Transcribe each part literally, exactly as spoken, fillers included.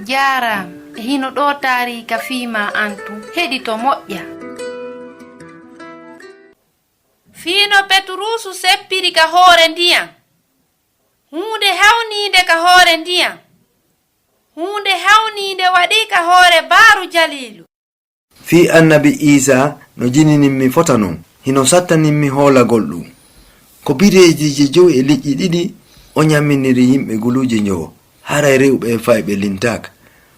Jaaraama, e hino ɗoo taariika fii maa an tun. Heɗito moƴƴa. Fii no Petruusu seppiri ka hoore ndiyan. Huunde hawniinde ka hoore ndiyan. Huunde hawniinde waɗii ka hoore baaru Jaliilu. Fii annabi Iisaa no jininimmi fota non, hino sattanimmi hoolagol ɗun. Ko bireediiji jowi e liƴƴi ɗiɗi o ɲamminiri yimɓe guluuje njowo, haray rewɓe e fayɓe lintaaka.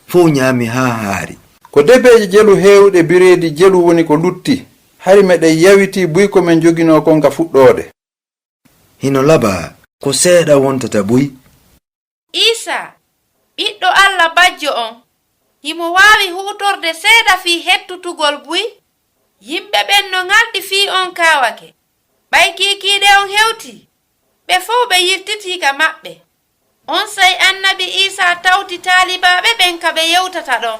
Fow ɲaami haa haari. Ko debeeje jelu heewuɗe bireedi jelu woni ko lutti, hari meɗen yawitii buy ko men joginoo kon ka fuɗɗoode. Hino labaa, ko seeɗa wontata buy. Iisaa, Ɓiɗɗo Alla Bajjo on, himo waawi huutorde seeɗa fii hettutugol buy? Yimɓe ɓen no ŋalɗi fii on kaawake. Ɓay kiikiiɗe on hewtii, ɓe fow ɓe yiltitii ka maɓɓe. Onsay annabi Iisaa tawti taalibaaɓe ɓen ka ɓe yewtata ɗon.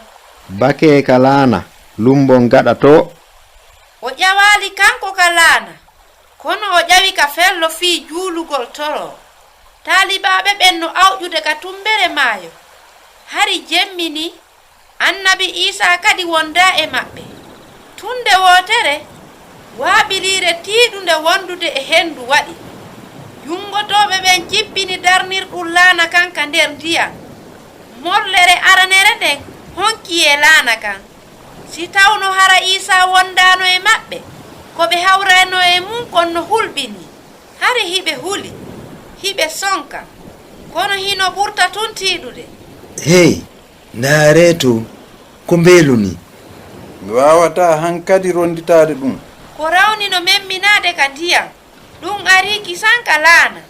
Bakee ka laana, lummbon gaɗa too. O ƴawaali kanko ka laana, kono o ƴawi ka fello fii juulugol toroo. Taalibaaɓe ɓen no awƴude ka tummbere maayo. Hari jemminii, annabi Iisaa kadi wondaa e maɓɓe. Tun nde wootere, waabiliire tiiɗunde wondude e hendu waɗi. Junngotooɓe ɓen jippini darnirɗun laana kan ka nder ndiyan. Morlere aranere nden honki e laana kan. Si tawno hara Iisaa wondaano e maɓɓe, ko ɓe hawraynoo e mun kon no hulɓinii. Hari hiɓe huli, hiɓe sonka, kono hino ɓurta tun tiiɗude. Hey, ndaaree too, ko mbeelu nii! Mi waawataa hankadi ronditaade ɗun. Ko rawni no memminaade ka ndiyan, ɗun arii kisan ka laana.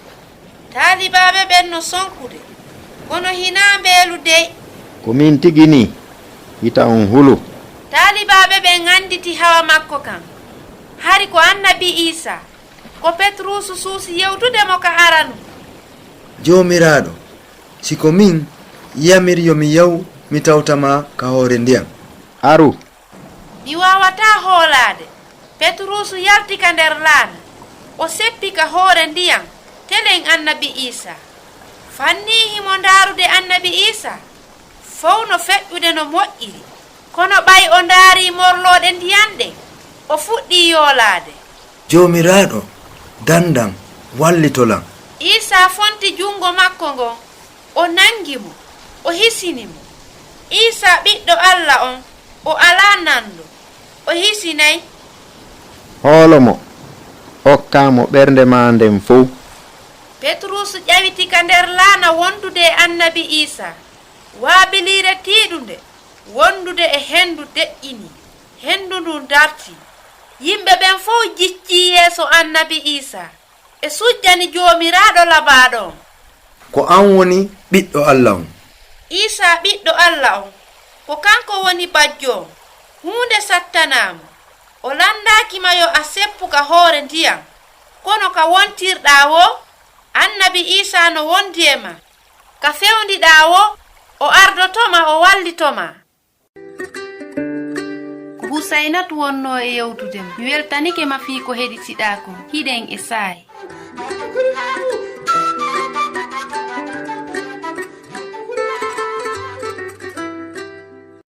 Taalibaaɓe ɓen no sonkude, kono hinaa mbeelu dey. Ko min tigi nii, hita on hulu. Taalibaaɓe ɓen annditi hawa makko kan. Hari ko annabi Iisaa, ko Petruusu suusi yewtude mo ka aranu. Joomiraaɗo, si ko min, yamir yo mi yahu mi tawta ma ka hoore ndiyan. Aru! Mi waawataa hoolaade. Petruusu yalti ka nder laana, o seppi ka hoore ndiyan, telen annabi Iisaa. Fannii himo ndaarude annabi Iisaa, fow no feƴƴude no moƴƴiri. Kono ɓay o ndaarii morlooɗe ndiyan ɗen, o fuɗɗii yoolaade. Joomiraaɗo, dandan, wallito lan! Iisaa fonti junngo makko ngon, o nanngi mo, o hisini mo. Iisaa Ɓiɗɗo Alla on, o alaa nanndo, o hisinay. Hoolo mo, okkaa mo ɓernde maa nden fow. Petruusu ƴawiti ka nder laana wondude e annabi Iisaa. Waabiliire tiiɗunde wondude e hendu deƴƴinii, hendu ndun dartii. Yimɓe ɓen fow jiccii yeeso annabi Iisaa, ɓe sujjani Joomiraaɗo labaaɗo on. Ko an woni Ɓiɗɗo Alla on. Iisaa Ɓiɗɗo Alla on, ko kanko woni Bajjo on. Huunde sattanaa mo. O lanndaaki ma yo a seppu ka hoore ndiyan, kono ka wontirɗaa woo, annabi Iisaa no wondi e maa. Ka fewndiɗaa woo, o ardoto ma, o wallito ma. Ko Husaynatu wonnoo e yewtude ma. Mi weltanike ma fii ko heɗitiɗaa kon. Hiɗen e saa'i.